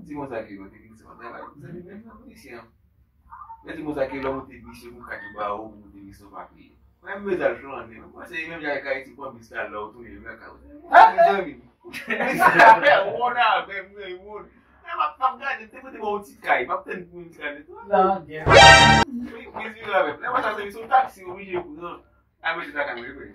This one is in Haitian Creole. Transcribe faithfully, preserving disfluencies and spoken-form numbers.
Ou di konsa ke yo te vin se konsa, men se menm jan polisye an. Mwen di konsa ke lè w monte bis yo pou kat yo ba ou, pou monte bis yo pa peye. Mwen menm mezal flannen, mwen panse menm jan ak Ayiti pran bis la lè w tounen yo nan kay ou. Mezanmi. Mezanmi, ou nan avè m, mwen moun. Mwen m ap m ap gade, te pote ba w ti kay, m ap tann pou yon ti kay. Nan gen. Mezanmi, lè w sa se yon taksi oblije pran. A mete ta kay mwen vre.